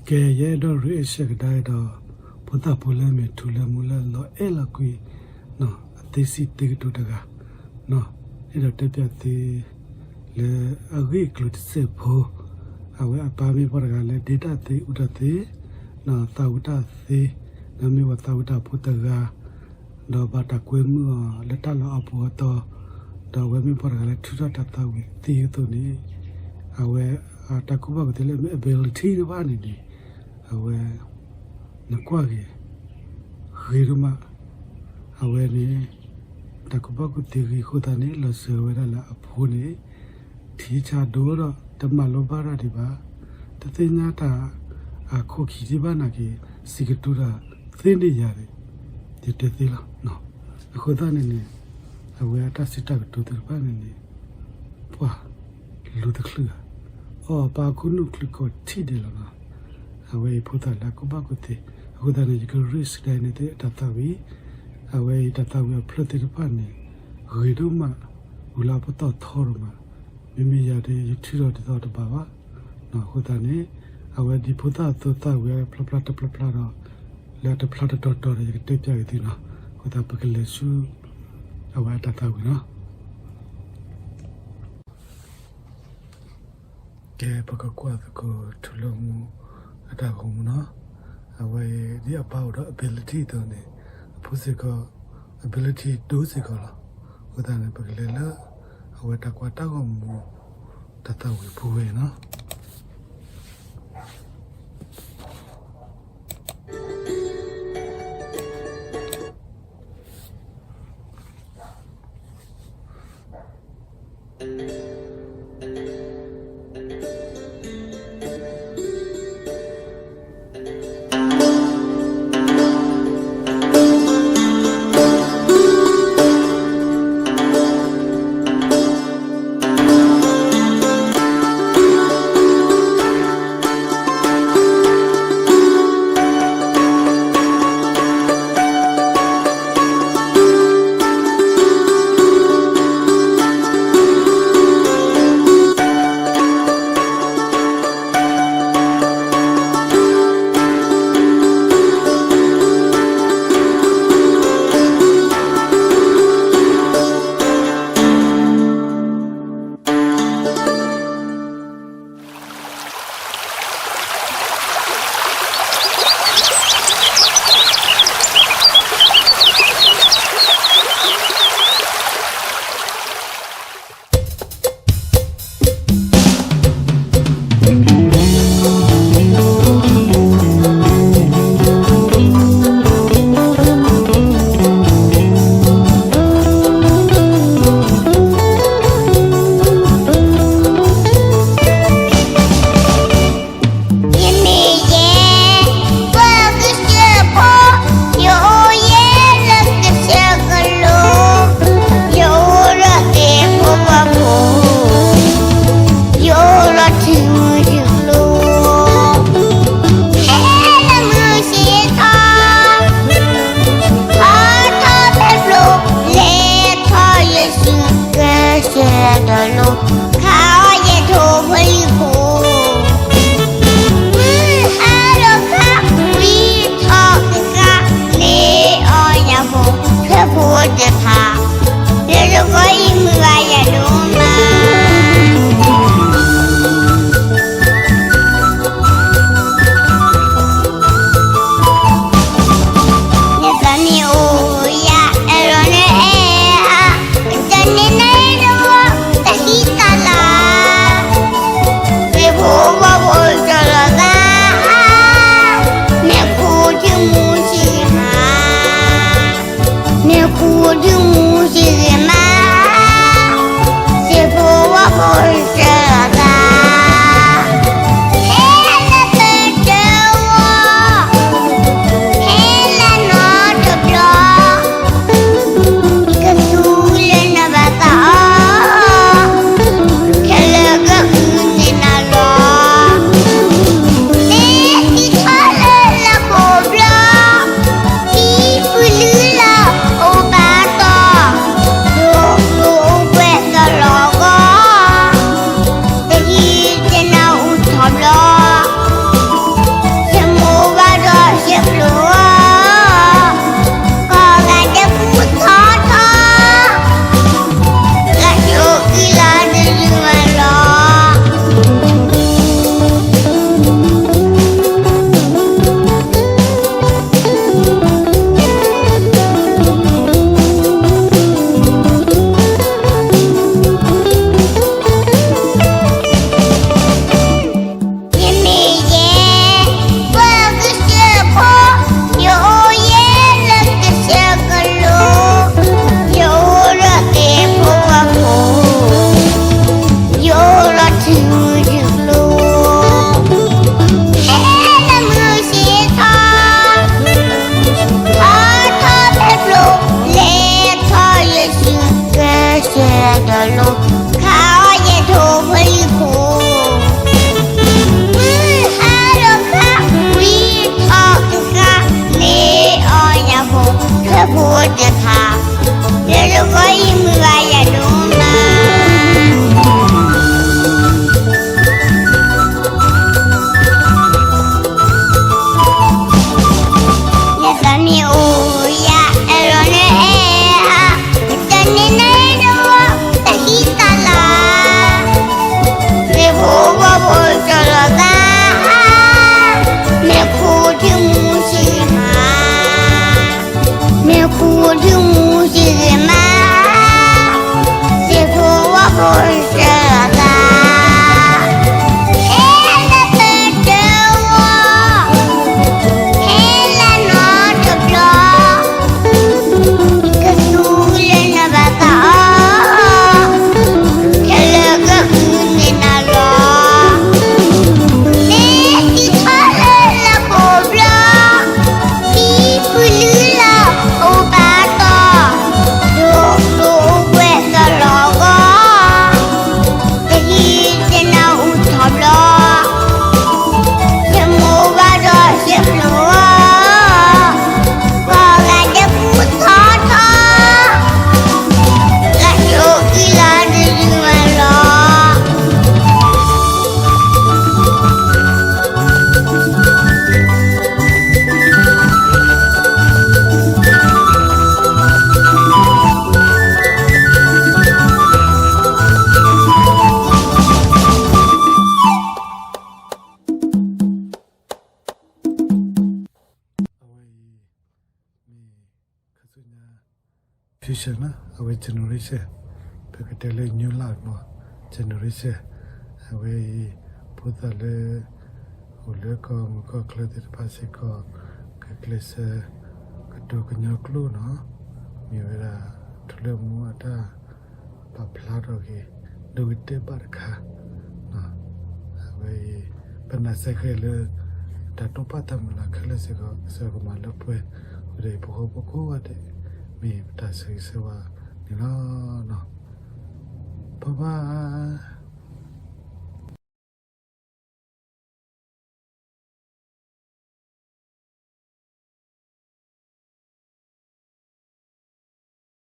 ကဲ ယအဲၣ်ဒိး reaction ကဒါဒီး ဖိသၣ်ဖိလၢမ့ၢ်ထူလၢမူလၢလီၤအဲၣ်လီၤကွံ အသ့စံးသ့ကတိၤတဂၤ အဲၣ်ဒိးတဲပၠးသု လၢအဂ့ၢ်အကျိၤတစဲးဖိ အဝဲအပၢ်မ့ၢ်ပှၤတဂၤလၢဒ့တၢ်သ့ အူတၢ်သ့ သးဝံၣ်တၢ်သ့ ဒီးမ့ၢ်ပှၤသးဝံၣ်တၢ်ဖိတဂၤ ဒီးဘၣ်တၢ်ကွဲမုာ်အီၤလၢတၢ်လီၢ်အပူၤအတီၤ, ဒီးအဝဲမ့ၢ်ပှၤတဂၤလၢထုးထီၣ်တၢ်သးဝံၣ်သ့အသိးန့ၣ်, အဝဲတၢ်ကူၣ်ဘၣ်ကူၣ်သ့လၢ ability တဖၣ်န့ၣ်န့ၣ်, အဝဲ နကွၢ်က့ၤ ဂ့ၤဒိၣ်မး, အဝဲန့ၣ် တၢ်ကူၣ်ဘၣ်ကူၣ်သ့ဂ့ၤအဃိသတးန့ၣ် လီၤစၢၤဝဲဒၣ်လၢအဖိန့ၣ် ထံဆါဒိၣ်ဒီး တမၤလိဘၣ်တၢ်ဒံးဘၣ်, တသ့ၣ်ညါတၢ်အခိၣ်ခံဒံးဘၣ်နာ်က့ၤ စံးကတိၤတၢ်သ့န့ၢ်ယၤန့ၣ် ယတဲသ့လီၤ. အဃိသတးန့ၣ်န့ၣ် အဝဲအတၢ်စံးတၢ်ကတိၤသ့ၣ်တဖၣ်န့ၣ်န့ၣ် ပှၤလူၤတချုးဧါ, အီၣ်အပၢ်ခိၣ်နူာ်ချုးကိးထံၣ်ဒဲးလီၤနီၤ. အဝဲအံၤဖိသၣ်လၢအကူၣ်ဘၣ်ကူၣ်သ့, အဃိသတးန့ၣ် ယက risk ဒၣ်န့ၣ်သ့ၣ်အတၢ်သးဝံၣ်, အဝဲအံၤတၢ်သးဝံၣ်အဖျၢၣ်သ့ၣ်တဖၣ်န့ၣ် ဂ့ၤဒိၣ်မး, ဝံၤလၢအပတီၢ်ထီဒိၣ်မး, မ့မ့ၢ်ယၤဒီး ယထုးထီၣ်ဒ်သိးတဘၣ်ဘၣ်. အဃိသတးန့ၣ် အဝဲဒ်ဖိသၣ်အသိးသးဝံၣ်ဖျါဖျါတဖျါဖျါဒီး လၢအတဖျါတတီၤတီၤဒီး ယကတဲပၠးက့ၤသုနီၤ. အဃိသတးပကလဲၤဆူ အဝဲအတၢ်သးဝံၣ်နီၤ. ကဲ ပကကွၢ်သကိး ထူလၢမူ အတၢ်ဂီၤမူနီၤ. အဝဲဒ်အပၢ်အိၣ်ဒီး ability အသိးန့ၣ် အဖိစ့ၢ်ကီး ability ဒိၣ်စ့ၢ်ကီးလီၤ. အဃိသတးန့ၣ် ပကလဲၤလၢ အဝဲတၢ်ကွၢ်တၢ်ဂီၤမူ တၢ်သးဝံၣ်ဖိဝဲအံၤနီၤ. generation အဝဲ generation ပကတဲလၢ new life မ့ၢ် generation အဝဲအံၤ ဖိသၣ်လၢ အိၣ်လၢကီၢ်မုၢ်ကီၢ်ချၢသ့ၣ်တဖၣ်စ့ၢ်ကီး ကကျဲးစၢး ကတိၤကညီကျိာ်နီၤ မ့ၢ်ဝဲဒၣ် ထူလၢမူအတၢ် ပာ်ဖျါထီၣ်က့ၤ ဒိကတဲာ်ဘၣ်တခါ အဝဲအံၤ ပနာ်စ့ၢ်ကီးလၢ တၢ်တိာ်ပာ်တၢ်မုၢ်လၢ်ခဲလၢာ်စ့ၢ်ကီး ကစၢ်ကမၤလၢပှဲၤ ဝဲဒၣ်အံၤ ပဃီဖိကိးဂၤဒဲး မ့ၢ်ပတၢ်ဆၢဂ့ၤဆၢဝါန့ၣ်လီၤ. ပဘၣ်